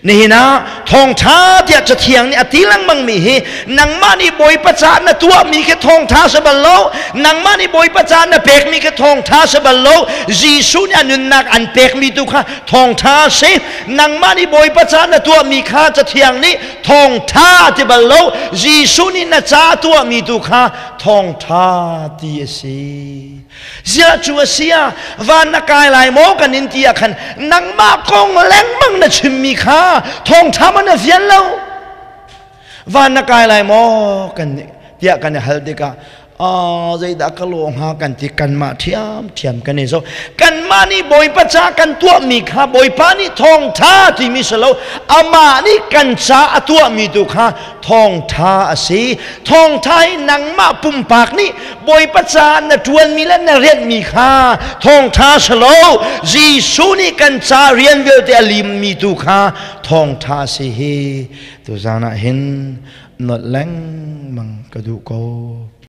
Nihin ah thawngṭha tiah Cathiang nih a ti lengmang mi hi nangmah nih Bawipa caah na tuahmi khi thawngṭha si bal lo, nangmah nih Bawipa caah na pekmi khi thawngṭha si bal lo, Jesuh nih a nunnak an pekmi tu kha thawngṭha si. Nangmah nih Bawipa caah na tuahmi kha Cathiang nih thawngṭha ti bal lo, Jesuh nih na ca tuahmi tu kha thawngṭha ti a si. Ziah cu a si ah van na kai lai maw kan in ti ah khan nangmah kong lengmang na chimmi kha thawngṭha man na fian lo. Van na kai lai maw kan tiah kan i hal tikah zeidah ka lawh hnga kan ti, kanmah ṭhiamṭhiam kan i zoh. Kanmah nih Bawipa ca kan tuahmi kha Bawipa nih thawngṭha timi si lo, amah nih kan ca a tuahmi tu kha thawngṭha a si. Thawngṭha hi nangmah pumpak nih Bawipa caah na ṭuanmi le na rianhmi kha thawngṭha si lo, Jesuh nih kan ca rian vialte a limmi tu kha thawngṭha a si. Hi tuzaan ah hin nolh lengmang ka duh ko.